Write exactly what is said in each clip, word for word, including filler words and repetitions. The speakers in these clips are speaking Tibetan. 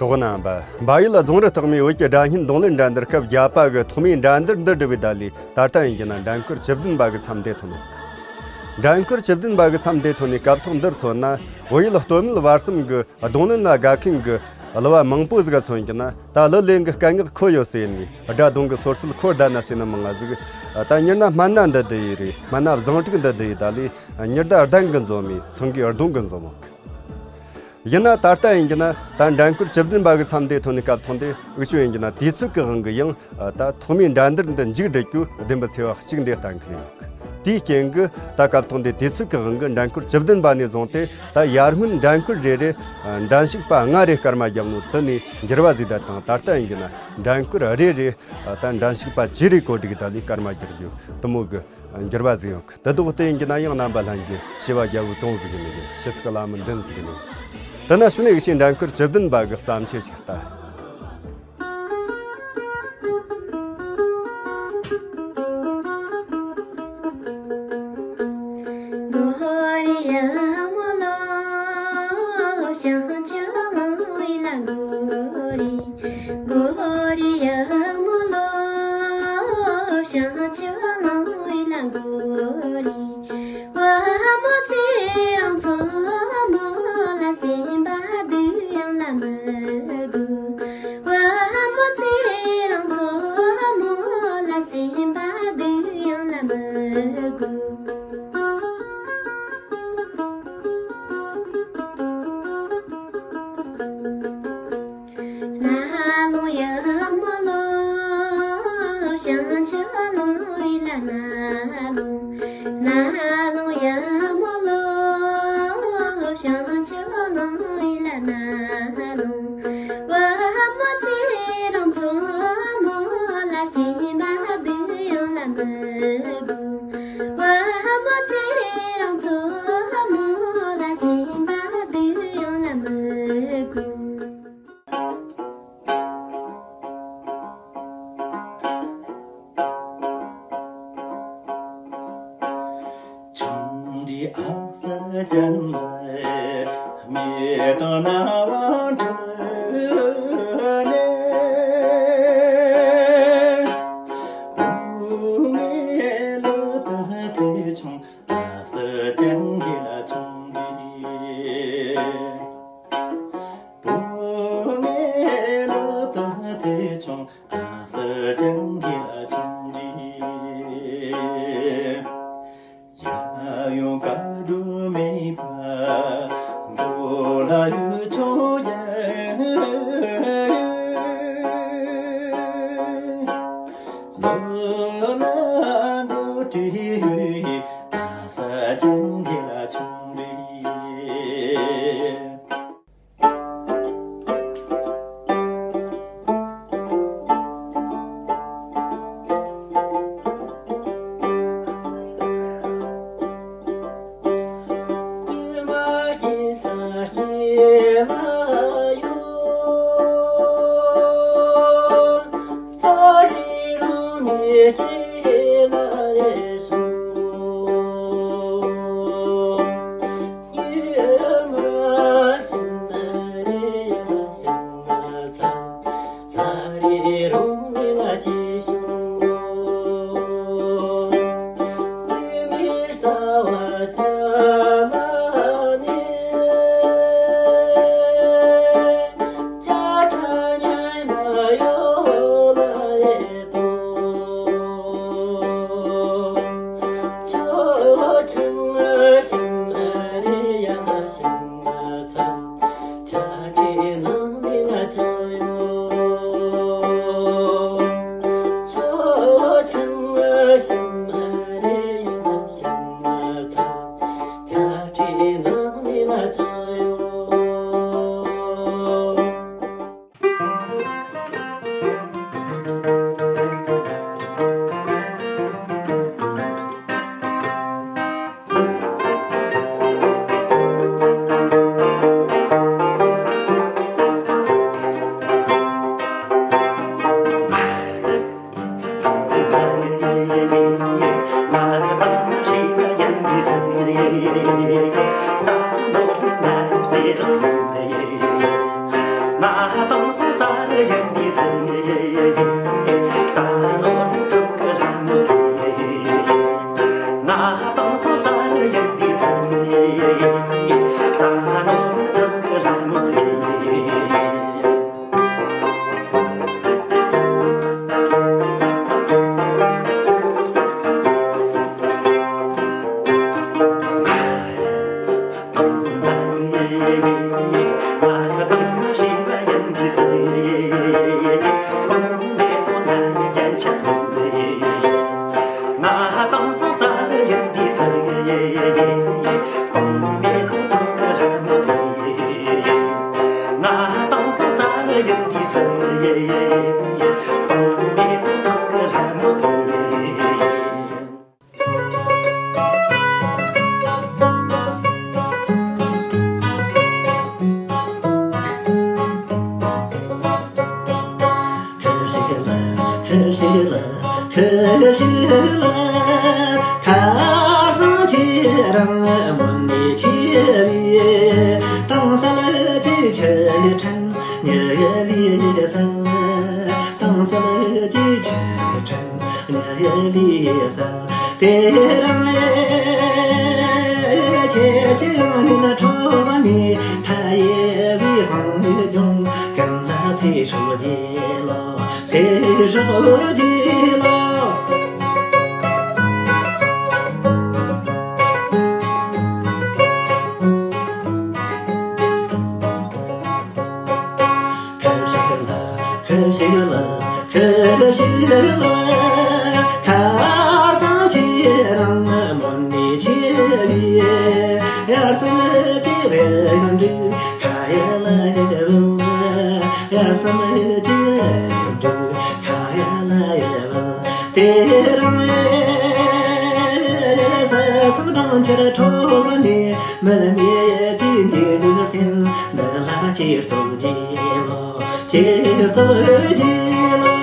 གྲོགས་རྣམ་པ། བལ་ཡུལ་རྫོང་རི་ཐོག་མའི་བོད་ཀྱི་སྒྲ་སྙན་རྡུང་ལེན་འགྲན་བསྡུར་སྐབས་བརྒྱད་པ་གི་ཐོག་མའི་འགྲན་བསྡུར་འདི་འགྲུབ་པའི་བརྡ་ལས། ད་ལྟ་ཡིན་གྱི་ན་འགྲན་ཁུལ་བཅུ་བདུན་པ་གི་མཚམས་འདི་ཐོན་ཡོད། འགྲན་ཁུལ་བཅུ་བདུན་པ་གི་མཚམས་འདི་ཐོན་ནས་སྐབས་ཐོག་འདིར་མཚོན་ན། བོད་ཡུལ་སྟོད་སྨད་བར་གསུམ་གྱི་རྡུང་ལེན་ལ་དགའ་མཁན་གྱི་གླུ་བ་མང་པོ་ཟིག་ག་མཚོན་གྱི་ན། ད་གླུ་ལེན་གྱི་སྐད་ངག་ཁོ་ཡོད་ཟེར་ནས། སྒྲ་རྡུང་གི་སོར་སུལ་ཁོ་བདའ་ན་ཟེར་ནི་མང་ང་ཟིག་ད་མྱུར་ན་སྨན་སྣ་འདི་བསྡུ་ཡི་རེད། སྨན་སྣ་བཟང་དྲུག་འདི་བསྡུ་ཡི་བརྡ་ལས། མྱུར་ད་གདན་གྱི་འཛོམས་མི་སེང་གེའི་གདོང་གི་འཛོམས་མོ། ཡིན་ན་ད་ལྟ་ཡིན་གྱི་ན་ད་འགྲན་ཁུལ་བཅུ་བདུན་པ་གི་མཚམས་འདི་ཐོན་ནས་སྐབས་ཐོག་འདི་འུ་ཆོ་ཡིན་གྱི་ན་དུས་ཚོད་ཀྱི་དབང་གིས་ཡང་ད་ཐོག་མའི་འགྲན་བསྡུར་འདི་མཇུག་སྒྲིལ་རྒྱུ་བདེན་པ་ཚེ་བ་གཅིག་འདི་གཏན་འཁེལ་ཡོད། དེའི་རྐྱེན་གྱིས་ད་སྐབས་ཐོག་འདི་དུས་ཚོད་ཀྱི་དབང་གིས་འགྲན་ཁུལ་བཅུ་བདུན་པ་ནས་བཟུང་སྟེ། ད་ཡར་སྔོན་འགྲན་ཁུལ་རེ་རེ་འགྲན་ཞུགས་པ་ལྔ་རེ་སྐར་མ་བརྒྱབ་ནོ་དེ་ནས་འགྱུར་བ་ཟིག་བཏང་། ད་ལྟ་ཡིན་གྱི་ན་འགྲན་ཁུལ་རེ་རེ་ད་འགྲན་ཞུགས་པ་བཅུ་རེ་བཀོད་སྒྲིག་བཏང་ནས་སྐར་མ་བརྒྱབ་རྒྱུ་དེ་མོ་གི་འགྱུར་བ་ཟིག་ཡོད་གི། དེ་ལྡོག་སྟེ་ཡིན་གྱི་ན་ཡང་རྣམ་པ་ལྷན་རྒྱས་བྱེས་པ་རྒྱལ་པོའི་དྲུང་ཟིག་གི་ནི་ཡིན། ཕྱི་ཚིག་བླ་མའི་མདུན་ཟིག་གི་ནི་ཡིན། དེ་ན་ཕྱི་ནས་གི་ཞིང་འགྲན་ཁུལ་བཅུ་བདུན་པ་གི་བརྩམས་ཆོས་ཤིག་ལྟ། ཆུང་འདྲིས་ཨག་ས་ཅན་ལ་མེ་དང་རྣ་བ་འཁྲུལ་ནས། བུ་ངའི་ལུས་དང་ཐེ་ཆུང་ཨག་ས་ཅན་གྱི་ལ་ཆུང་འདྲིས། བུ་ངའི་ལུས་དང་ཐེ་ཆུང་ཨ་གསར་སྤྱང་ཀི་ལ་ཆུང་འདྲིས། ཡང་ཡང་བཀའ་སྒྲུབ་མེད་པ་མགོ་ལ་ཡུ་ཆུང་ཡང་ལོ་ལ་འགྲོ་དྲི་ཡུ་ཡི་ཨ་གསར་སྤྱང་ཀི་ལ་ཆུང་འདྲིས། ཁ་སང་ཁྱེད་རང་མུན་ནས་ཆེ་བའི་དྭངས་གསལ་གྱི་ཆུ་ཕྲན་ཉི་ལས་གསལ། དྭངས་གསལ་གྱི་ཆུ་ཕྲན་ཉི་ལས་གསལ། དེ་རིང་ཁྱེད་ཀྱི་ཡང་ནི་ཁྲོ་བ་ནི་མཐའ་ཡས་པའི་དབང་ལྗོངས་ཀུན་ལ་ཚེ་སྲོག་རྒྱས་ལོ། ཚེ་སྲོག་རྒྱས་ལོ། ཁ་ཞིག་ལ། ཁ་ཞིག་ལ། ཁ་ཞིག་ལ། ཁ་སང་ཁྱེད་རང་མུན་ནས་ཆེ་བའི་དབྱར་གསུམ་གྱི་གཡུ་འབྲུག་ཁ་ཡ་ལ་ཡ་བུ། དབྱར་གསུམ་གྱི་གཡུ་འབྲུག་ཁ་ཡ་ལ་ཡ་བུ། དེ་རིང་ས་ཚོགས་གྲོང་ཁྱེར་ཁྲོ་བོ་ནས། མི་མེད་ཀྱི་འཇིག་རྟེན་འདི་ལ་ཆེར་སྟོབས་རྒྱས་ལོ། ཆེར་སྟོབས་རྒྱས་ལོ།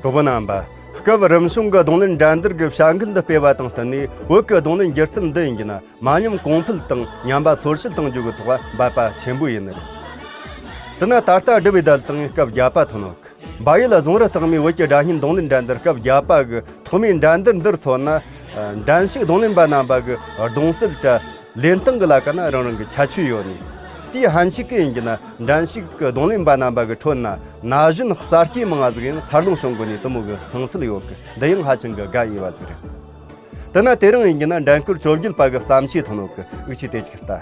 གྲོགས་པོ་རྣམ་པ། སྐབས་རིམ་བྱུང་གི་རྡུང་ལེན་འགྲན་བསྡུར་གྱི་བྱ་འགུལ་འདི་སྤེལ་བ་དང་བསྟུན་ནས། བོད་ཀྱི་རྡུང་ལེན་སྒྱུ་རྩལ་འདི་ཡིན་གྱི་ན། མ་ཉམས་གོང་འཕེལ་དང་ཉམས་པ་སོར་ཆུད་གཏོང་རྒྱུ་གི་ཐོག་འབད་པ་ཆེན་པོ་ཡིན་ནི་རེད། དེ་ན་ད་ལྟ་བསྒྲུབས་པའི་བརྡ་དང་སྐབས་བརྒྱད་པ་ཐོན་ཡོད་གི། འབའ་ཡུལ་རྫོང་རི་སྟག་མའི་བོད་ཀྱི་སྒྲ་སྙན་རྡུང་ལེན་འགྲན་བསྡུར་སྐབས་བརྒྱད་པ་གི་ཐོག་མའི་འགྲན་བསྡུར་འདིར་མཚོན་ན། འགྲན་ཞུགས་རྡུང་ལེན་པ་རྣམ་པ་གི་རྡུང་སྲོལ་བྲལ། ལེན་སྟངས་ཀྱི་ལ་ཀ་ན་རང་རང་གི་ཁྱད་ཆོས་ཡོད་ནི། དེའི་ཕན་ཞིག་གི་ཡིན་གྱི་ན། འགྲན་ཞུགས་ཀྱི་རྡུང་ལེན་པ་རྣམ་པ་གི་ཁྲོད་ན་ན་གཞོན་གསར་སྐྱེས་མང་ང་ཟིག་ཡང་འཚར་ལོངས་བྱུང་དགོས་ནི་དེ་མོ་གི་སྣང་ཚུལ་ཡོད་གི། འདི་ཡང་ཧ་ཅང་གི་དགའ་འོས་པ་ཟིག་རེད། དེ་ན་དེ་རིང་ཡིན་གྱི་ན་འགྲན་བསྐུལ་བཅོ་བརྒྱད་པ་གི་བསམ་ཤེས་ཐོན་ཡོད་གི། འུ་ཆོས་དེ་ཅིག་ལྟ།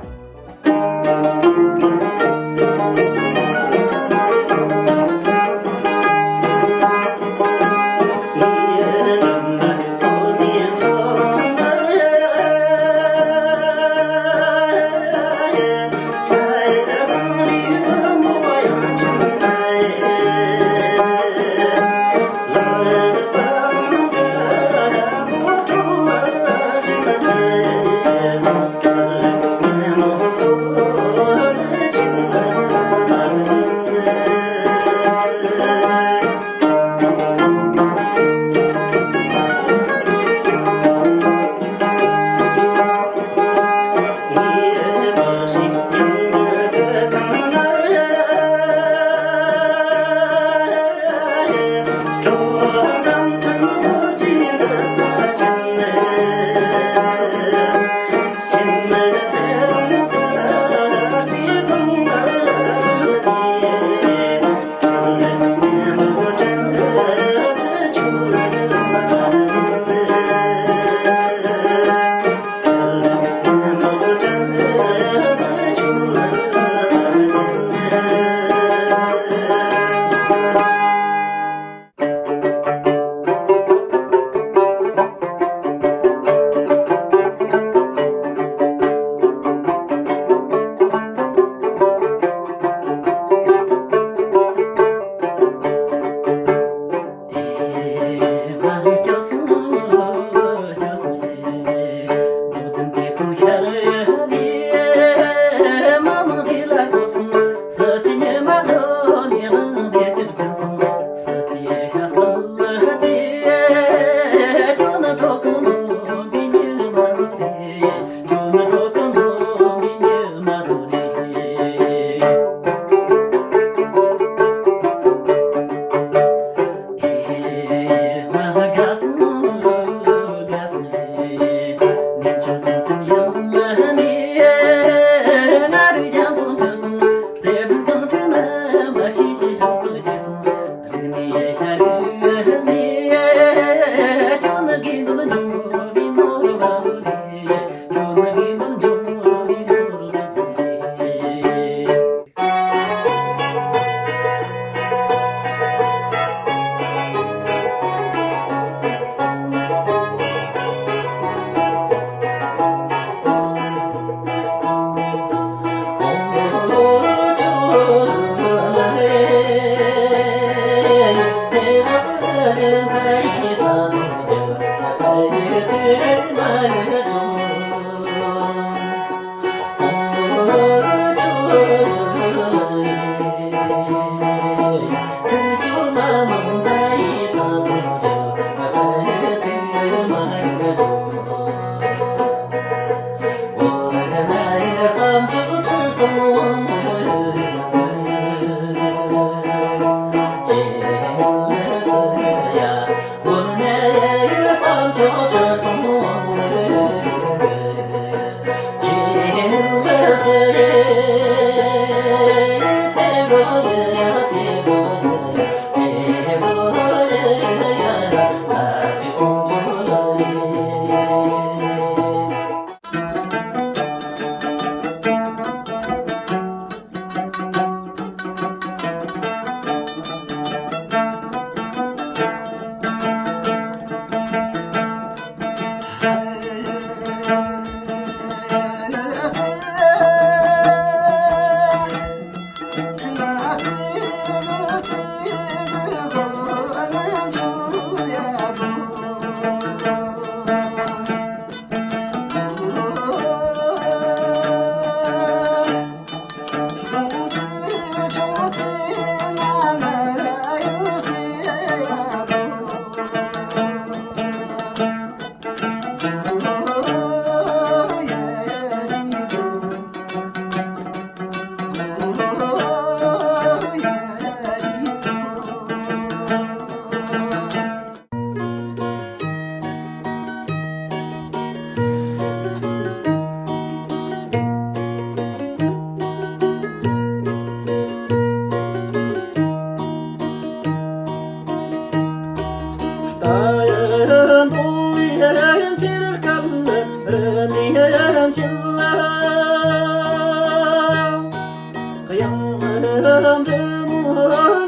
འབྲི་མོ་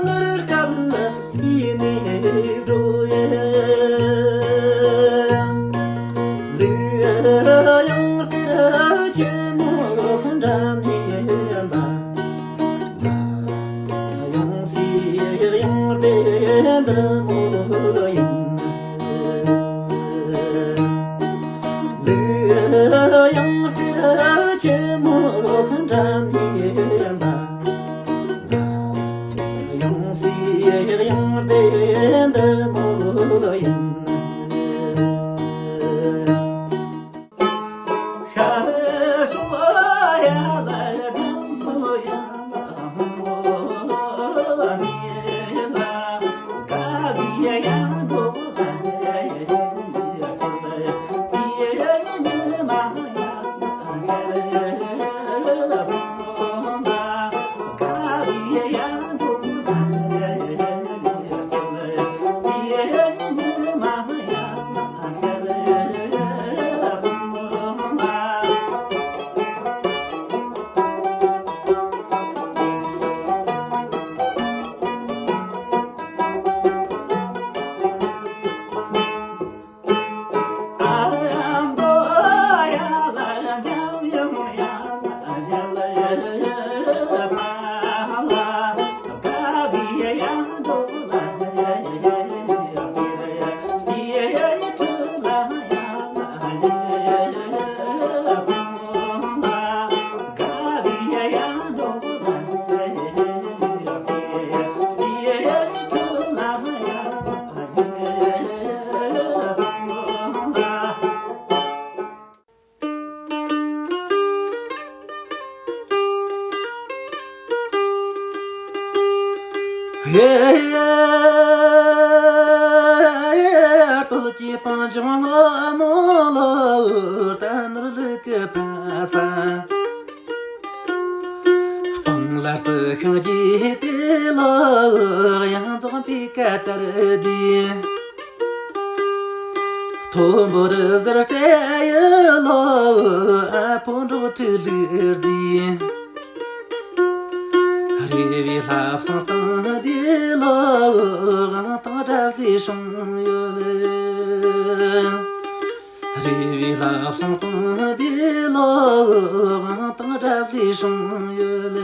ངར་སྐད་ལ་ཡིད་ནས་འགྲོ་ཡི། ལུས་ཡང་སྐྱིད་ཆུ་མོ་འགྲམ་ནས་འབབ། ཡང་སའི་དབྱངས་དེ་འདི་མོ་ཡིན། ལུས་ཡང་སྐྱིད་ཆུ་མོ་འགྲམ་ནས་འབབ། ཡང་སའི་དབྱངས་དེ་འདི་མོ་ཡིན། སྤང་ལ་རྩི་ཤིང་རྒྱས་ཏེ་ལོ། ཡང་རྫོགས་པའི་ཀ་དར་དུས། ཐོ་འབོར་གཟར་རྩེ་ཡི་ལོ། ཨ་ཕོ་འབྲོག་ཁྲི་ལུག་རྫིས། རེ་བའི་ལྷ་བསང་སྟེང་དེ་ལོ། དབང་ཐང་དགྲ་བླའི་སྲུང་ཡོལ། རེ་བའི་ལྷ་བསང་སྟེང་དེ་ལོ། དབང་ཐང་དགྲ་བླའི་སྲུང་ཡོལ།